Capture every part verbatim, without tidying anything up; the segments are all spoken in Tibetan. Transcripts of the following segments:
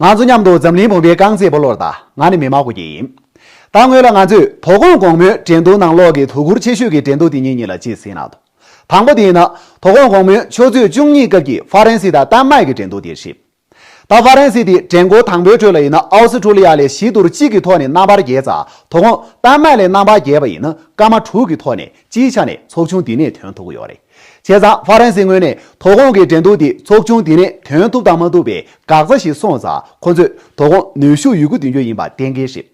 ང་ཚོ་མཉམ་དུ་འཛམ་གླིང་བུམ་པའི་རྐང་རྩེད་སྤོ་ལོར་ལྟ། ང་ནི་མི་མང་པོ་སྐྱིད་ཡིན། ད་སྔོན་ལ་ང་ཚོས་དོ་དགོང་དགོང་མོའི་འགྲན་བསྡུར་ནང་ལོགས་ཀྱི་དོ་ཁུར་ཆེ་ཤོས་ཀྱི་འགྲན་བསྡུར་དེ་གཉིས་གཉིས་ལ་གཅིག་གཟིགས་གནང་འདུག་དང་པོ་དེ་ཡིན་ན། དོ་དགོང་དགོང་མོའི་ཆུ་ཚོད་བཅུ་གཉིས་སྐབས་ཀྱི་ཧྥ་རན་སི་དང་ཏན་མག་གི་འགྲན་བསྡུར་དེ་རེད། ད་ཧྥ་རན་སི་དེ་འགྲན་བསྐོར་དང་པོའི་ཁྲོད་ལ་ཡིན་ན་ཨའུ་སི་ཁྲུ་ལི་ཡ་ལས་བཞི་དོར་གཅིག་གི་ཐོག་ནས་རྣམ་པར་རྒྱལ་ཙང་དོ་དགོང་ཏན་མག་ལས་རྣམ་པར་རྒྱལ་བ་ཡིན་ན་སྐར་མ་དྲུག་གི་ཐོག་ནས་སྤྱིའི་ཆ་ནས་ཚོགས་ཆུང་འདི་ནས་ཐོན་ཐུབ་ཀྱི་ཡོད་རེད། བྱས་ཙང་ཧྥ་རན་སིའི་ངོས་ནས་དོ་དགོང་གི་འགྲན་བསྡུར་འདི་ཚོགས་ཆུང་འདི་ནས་ཐོན་ཐུབ་དང་མ་ཐུབ་པའི་འགག་རྩ་ཞིག་སོང་ཙང་ཁོ་ཚོས་དོ་དགོང་ནུས་ཤུགས་ཡོད་རྒུ་འདོན་རྒྱུ་ཡིན་པ་གཏན་འཁེལ་རེད།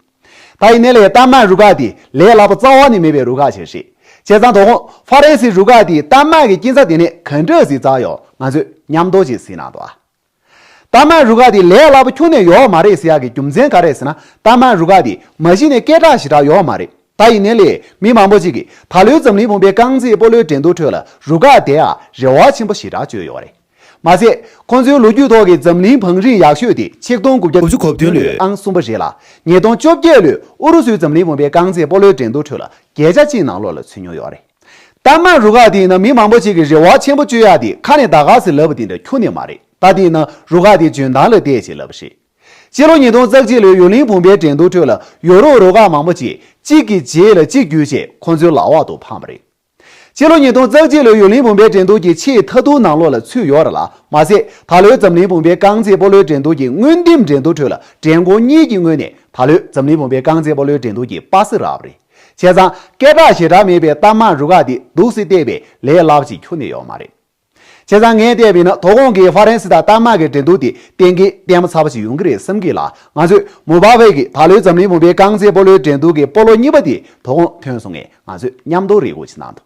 ད་ཡིན་ནའི་ལས་ཏན་མག་རུ་ཁག་འདི་ལས་སླ་པོ་རྩ་བ་ནས་མེད་པའི་རུ་ཁག་ཅིག་རེད། བྱས་ཙང་དོ་དགོང་ཧྥ་རན་སིའི་རུ་ཁག་འདིས་ཏན་མག་གི་སྐྱིན་ཚབ་དེ་ནས་ག་འདྲ་ཞིག་བཙལ་ཡོང་ང་ཚོས་མཉམ་དུ་ཅིག་གཟིགས་གནང་དོ། ཏན་མག་རུ་ཁག་འདི་ལས་སླ་པོ་ཁྱོན་ནས་ཡོད་མ་རེད་ཟེར་ཡག་གི་རྒྱུ་མཚན་ག་རེ་ཟེར་ན། ཏན་མག་རུ་ཁག་འདི་མ་གཞི་ནས་སྐད་གྲགས་ཞེ་དྲག་ཡོད་མ་རེད། ད་ཡིན་ནའི་ལས་མི་མང་པོ་ཅིག་གིས་ད་ལོའི་འཛམ་གླིང་བུམ་པའི་རྐང་རྩེད་སྤོ་ལོའི་འགྲན་བསྡུར་ཁྲོད་ལ་རུ་ཁག་དེ་ཡང་རེ་བ་ཆེན་པོ་ཞེ་དྲག་བཅོལ་ཡོད་རེད། མ་ཟད་ཁོང་ཚོའི་ལོ་རྒྱུས་ཐོག་གི་འཛམ་གླིང་བང་རིམ་ཡག་ཤོས་དེ་ཆིག་སྟོང་དགུ་བརྒྱ་དགུ་བཅུ་གོ་བདུན་ལོའི་ཨང་གསུམ་པ་རེད་ལ། ཉིས་སྟོང་བཅོ་བརྒྱད་ལོའི་ཨུ་རུ་སུའི་འཛམ་གླིང་བུམ་པའི་རྐང་རྩེད་སྤོ་ལོའི་འགྲན་བསྡུར་ཁྲོད་ལ་བརྒྱད་ཆ་གཅིག་ནང་ལོགས་ལ་ཚུད་མྱོང་ཡོད་རེད། ཏན་མག་རུ་ཁག་དེ་ཡིན་ན་མི་མང་པོ་ཅིག་གིས་རེ་བ་ཆེན་པོ་བཅོལ་ཡག་དེ་ཁ་ནས་ད་ག་ཟེ་ལབ་པ་དེ་འདྲ་ཁྱོན་ནས་མ་རེད། ད་དེ་ཡིན་ན་རུ་ཁག་དེ་འཇོན་ཐང་ལ་བལྟས་བྱས་ལབ་པ་རེད། སྤྱི་ལོ་ཉིས་སྟོང་རྩ་གཅིག་ལོའི་ཡུན་གླིང་བུམ་པའི་འགྲན་བསྡུར་ཁྲོད་ལ་ཡོ་རོབ་རུ་ཁག་མང་པོ་ཅིག་གཅིག་གི་རྗེས་ལ་གཅིག་བརྒྱུད་བྱས་ཁོང་ཚོའི་ལག་འོག་ཏུ་འཕངས་པ་རེད། སྤྱི་ལོ་ཉིས་སྟོང་རྩ་གཅིག་ལོའི་ཡུན་གླིང་བུམ་པའི་འགྲན་བསྡུར་གྱི་ཆེས་མཐའ་ཐུག་ནང་ལོགས་ལ་ཚུད་ཡོད་རེད་ལ། མ་ཟད་ད་ལོའི་འཛམ་གླིང་བུམ་པའི་རྐང་རྩེད་སྤོ་ལོའི་འགྲན་བསྡུར་གྱི་སྔོན་འགྲིམ་འགྲན་བསྡུར་ཁྲོད་ལ་འགྲན་བསྐོར་གཉིས་ཀྱི་ངོས་ནས་ད་ལོའི་འཛམ་གླིང་བུམ་པའི་རྐང་རྩེད་སྤོ་ལོའི་འགྲན་བསྡུར་གྱི་པ་སེ་རག་པ་རེད། བྱས་ཙང་སྐད་གྲགས་ཞེ་དྲག་མེད་པའི་ཏན་མག་རུ་ཁག་འདི་འདུག་སེ་བལྟས་པའི་ལས་སླ་པོ་ཞིག་ཁྱོན་ནས་ཡོད་མ་རེད། བྱས་ཙང་ངས་བལྟས་པ་ཡིན་ན་དོ་དགོང་གི་ཧྥ་རན་སི་དང་ཏན་མག་གི་འགྲན་བསྡུར་འདི་གཏན་འཁེལ་ལྟད་མོ་ཚ་པོ་ཞིག་ཡོང་གི་རེད་བསམ་གི་ལ། ང་ཚོས་མུ་པ་ཕེ་གིས་ད་ལོའི་འཛམ་གླིང་བུམ་པའི་རྐང་རྩེད་སྤོ་ལོའི་འགྲན་བསྡུར་གྱི་སྤོ་ལོ་གཉིས་པ་འདི་དོ་དགོང་ཐོན་སོང་ངས་ང་ཚོས་མཉམ་དུ་རེ་སྒུག་ཅིག་གནང་འདུག་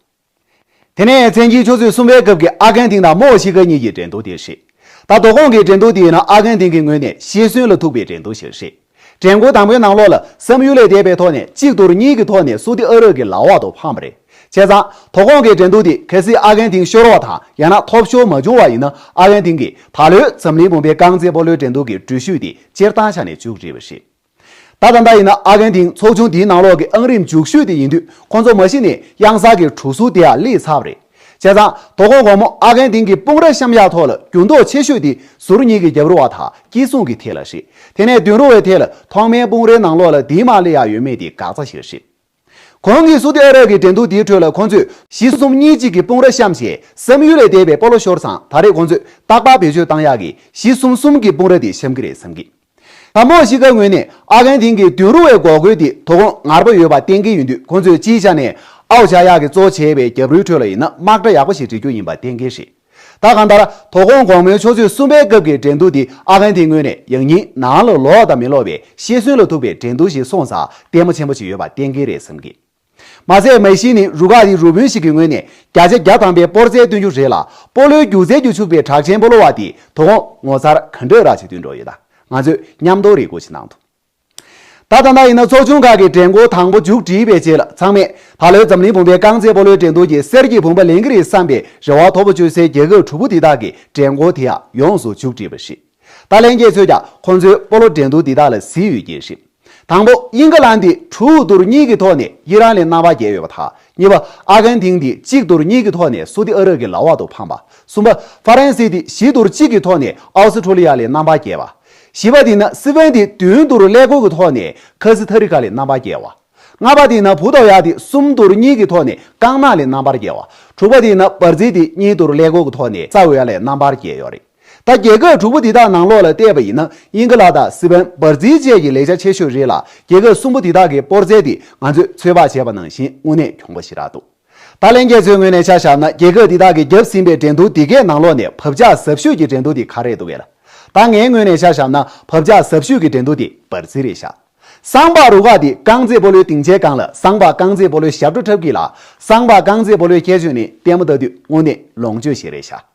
དེ་ནས་མཚན་དཀྱིལ་ཆུ་ཚོད་གསུམ་པའི་སྐབས་ཀྱི་ཨ་ཀན་ཐིང་དང་མོ་ཤི་ཀ་གཉིས་ཀྱི་འགྲན་བསྡུར་དེ་རེད། ད་དོ་དགོང་གི་འགྲན་བསྡུར་དེ་ཡིན་ན་ཨ་ཀན་ཐིང་གི་ངོས་ནས་ཤི་གསོན་ལ་ཐུག་པའི་འགྲན་བསྡུར་ཞིག་རེད། འགྲན་བསྐོར་དང་པོའི་ནང་ལོགས་ལ་བསམ་ཡུལ་ལས་འདས་པའི་ཐོག་ནས་གཅིག་དོར་གཉིས་ཀྱི་ཐོག་ནས་སུ་ཏི་ཨ་རབ་ཀྱི་ལག་འོག་ཏུ་འཕངས་པ་རེད། བྱས་ཙང་དོ་དགོང་གི་འགྲན་བསྡུར་དེ་གལ་སྲིད་ཨ་ཀན་ཐིང་ཤོར་བ་དང་ཡང་ན་ཐོབ་ཤོར་མ་བྱུང་བ་ཡིན་ན་ཨ་ཀན་ཐིང་གིས་ད་ལོའི་འཛམ་གླིང་བུམ་པའི་རྐང་རྩེད་སྤོ་ལོའི་འགྲན་བསྡུར་གྱི་འགྲུལ་བཞུད་དེ་སྤྱིར་བཏང་ཆ་ནས་མཇུག་བསྒྲིལ་བ་རེད། ད་ད་ལྟ་ཡིན་ན་ཨ་ཀན་ཐིང་ཚོགས་ཆུང་འདིའི་ནང་ལོགས་ཀྱི་ཨང་རིམ་མཇུག་ཤོས་དེ་ཡིན་དུས་ཁོང་ཚོ་མ་གཞི་ནས་གཡང་གཟར་གྱི་གྲུ་ཟུར་དེ་ཡང་སླེབས་ཚར་བ་རེད། བྱས་ཙང་དོ་དགོང་དགོང་མོ་ཨ་ཀན་ཐིང་གི་དཔུང་ར་བཤམ་ཡག་ཐོག་ལ་འགྱུར་ལྡོག་ཆེ་ཤོས་དེ་ཟུར་གཉིས་ཀྱི་རྒྱབ་རི་བ་དང་སྐྱིད་སྲུང་གི་ཐད་ལ་རེད། དེ་ནས་མདུན་རུ་བའི་ཐད་ལ་ཐོག་མའི་དཔུང་རའི་ནང་ལོགས་ལ་དེའི་མ་སླེབས་ཡག་ཡོད་མེད་དེ་འགག་རྩ་ཞིག་རེད། གོང་གི་སུ་ཏི་ཨ་རབ་ཀྱི་འགྲན་བསྡུར་དེའི་ཁྲོད་ལ་ཁོང་ཚོས་བཞི་གསུམ་གཉིས་གཅིག་གི་དཔུང་ར་བཤམས་བྱས་བསམ་ཡུལ་ལས་འདས་པའི་སྤོ་ལོ་ཤོར་ཙང་ད་རེས་ཁོང་ཚོས་རྟག་པར་བེད་སྤྱོད་བཏང་ཡག་གི་བཞི་གསུམ་གསུམ་གྱི་དཔུང་ར་དེ་བཤམས་ཀྱི་རེད་བསམ་གི། ད་མོ་ཤི་ཀའི་ངོས་ནས་ཨ་ཀན་ཐིང་གི་མདུན་རུ་བའི་འགོག་རྒོལ་དེ་དོ་དགོང་ངར་པོ་ཡོད་པ་གཏན་འཁེལ་ཡིན་དུས་ཁོང་ཚོས་སྤྱིའི་ཆ་ནས་ཨའུ་ཆགས་ཡག་གི་གཙོ་བྱས་པའི་རྒྱབ་རིའི་ཁྲོད་ལ་ཡིན་ན་དམག་གྲ་ཡག་པོ་ཞིག་སྒྲིག་རྒྱུ་ཡིན་པ་གཏན་འཁེལ་རེད། ད་གང་ལྟར་དོ་དགོང་དགོང་མོའི་ཆུ་ཚོད་གསུམ་པའི་སྐབས་ཀྱི་འགྲན་བསྡུར་འདི་ཨ་ཀན་ཐིང་ངོས་ནས་ཡང་སྙིང་ནང་ལ་ལོག་དང་མི་ལོག་པའི་ཤི་གསོན་ལ་ཐུག་པའི་འགྲན་བསྡུར་ཞིག་སོང་ཙང་ལྟད་མོ་ཆེན་པོ་ཞིག་ཡོད་པ་གཏན་འཁེལ་རེད་བསམ་གི། མ་ཟད་མ་གཞི་ནི་རུ་ཁག་དེའི་རུ་དཔོན་ཞིག་གི་ངོས་ནས་བརྒྱ་ཆ་བརྒྱ་ཐམ་པའི་སྤོར་རྩལ་སྟོན་རྒྱུ་རེད་ལ། སྤོ་ལོའི་སྒྱུ་རྩལ་གྱིས་ཕྱུག་པའི་གྲགས་ཅན་སྤོ་ལོ་བ་དེས་དོ་དགོང་ངོ་མཚར་ག་འདྲ་ར་ཅིག་སྟོན་འགྲོ་ཡོད་ད། ང་ཚོས་མཉམ་དུ་རེ་སྒུག་ཅིག་གནང་འདུག་ད་ད་ལྟ་ཡིན་ན་ཚོགས་ཆུང་ཁག་གི་འགྲན་བསྐོར་དང་པོ་མཇུག་བསྒྲིལ་བའི་རྗེས་ལ་ཚང་མས་ད་ལོའི་འཛམ་གླིང་བུམ་པའི་རྐང་རྩེད་སྤོ་ལོའི་འགྲན་བསྡུར་གྱི་གསེར་གྱི་བུམ་པ་ལེན་གྱི་རེད་བསམ་པའི་རེ་བ་མཐོ་པོ་བཅོལ་སའི་རྒྱལ་ཁབ་དྲུག་པོ་འདི་དག་གི་འགྲན་བསྐོར་དེ་ཡང་ཡོངས་སུ་མཇུག་བསྒྲིལ་བ་རེད། ད་ལྷན་རྒྱས་ཚོས་ཀྱང་ཁོང་ཚོའི་སྤོ་ལོ་འགྲན་བསྡུར་འདི་དག་ལ་གཟིགས་ཡོད་ཀྱི་རེད། དང་པོ་དབྱིན་ཁ་ལན་འདི་དྲུག་དོར་གཉིས་ཀྱི་ཐོག་ནས་དབྱི་རན་ལ་རྣམ་པར་རྒྱལ་ཡོད་པ་དང་། གཉིས་པ་ཨ་ཀན་ཐིང་འདི་གཅིག་དོར་གཉིས་ཀྱི་ཐོག་ནས་སུ་ཏི་ཨ་རབ་ཀྱི་ལག་འོག་ཏུ་འཕངས་པ། གསུམ་པ་ཧྥ་རན་སི་འདི་བཞི་དོར་གཅིག་གི་ཐོག་ནས་ཨའུ་སི་ཁྲུ་ལི་ཡ་ལ་རྣམ་པར་རྒྱལ་བ། བཞི་པ་འདི་ན་སི་པན་འདི་བདུན་དོར་ཀླད་ཀོར་གྱི་ཐོག་ནས་ཁ་སི་ཐ་རི་ཀ་ལ་རྣམ་པར་རྒྱལ་བ། ལྔ་པ་འདི་ན་བུ་ཏོ་ཡ་འདི་གསུམ་དོར་གཉིས་ཀྱི་ཐོག་ནས་རྐང་ནག་ལ་རྣམ་པར་རྒྱལ་བ། དྲུག་པ་འདི་ན་བར་ཛིལ་འདི་གཉིས་དོར་ཀླད་ཀོར་གྱི་ཐོག་ནས་ས་ཨུ་ཡ་ལ་རྣམ་པར་རྒྱལ་ཡོད་རེད། ད་རྒྱལ་ཁབ་དྲུག་པོ་འདི་དག་ནང་ལོགས་ལ་བལྟས་པ་ཡིན་ན་དབྱིན་ཁ་ལ་དང་སི་པན་བར་ཛིལ་བཅས་ཀྱི་ལེགས་ཆ་ཆེ་ཤོས་རེད་ལ། རྒྱལ་ཁབ་གསུམ་པོ་འདི་དག་གི་སྤོར་རྩལ་འདི་ང་ཚོས་ཚོད་དཔག་བྱས་པ་ནང་བཞིན་དངོས་གནས་གྱོང་པོ་ཞེ་དྲག་འདུག་ད་ལྷན་རྒྱས་ཚོའི་ངོས་ནས་ཆ་བཞག་ན་རྒྱལ་ཁབ་འདི་དག་གིས་བརྒྱབ་ཟིན་པའི་འགྲན་བསྡུར་འདི་གའི་ནང་ལོགས་ནས་བབ་ཆགས་ཟབ་ཤོས་ཀྱི་འགྲན་བསྡུར་འདི་ག་རེ་འདུག་གས་ལ། ད་ངའི་ངོས་ནས་ཆ་བཞག་ན་བབ་ཆགས་ཟབ་ཤོས་ཀྱི་འགྲན་བསྡུར་འདི་བར་ཛིལ་རེད་ཤག་སང་ཕ་རུ་ཁག་འདི་རྐང་རྩེད་སྤོ་ལོའི་སྡིངས་ཆའི་སྒང་ལ་སང་ཕ་རྐང་རྩེད་སྤོ་ལོའི་ཞབས་བྲོ་འཁྲབ་ཀྱི་ལ། སང་ཕ་རྐང་རྩེད་སྤོ་ལོའི་ཁྱད་ཆོས་ནི་ལྟད་མོ་ལྟ་དུས་དངོས་གནས་ལོངས་སྤྱོད་ཞིག་རེད་ཤག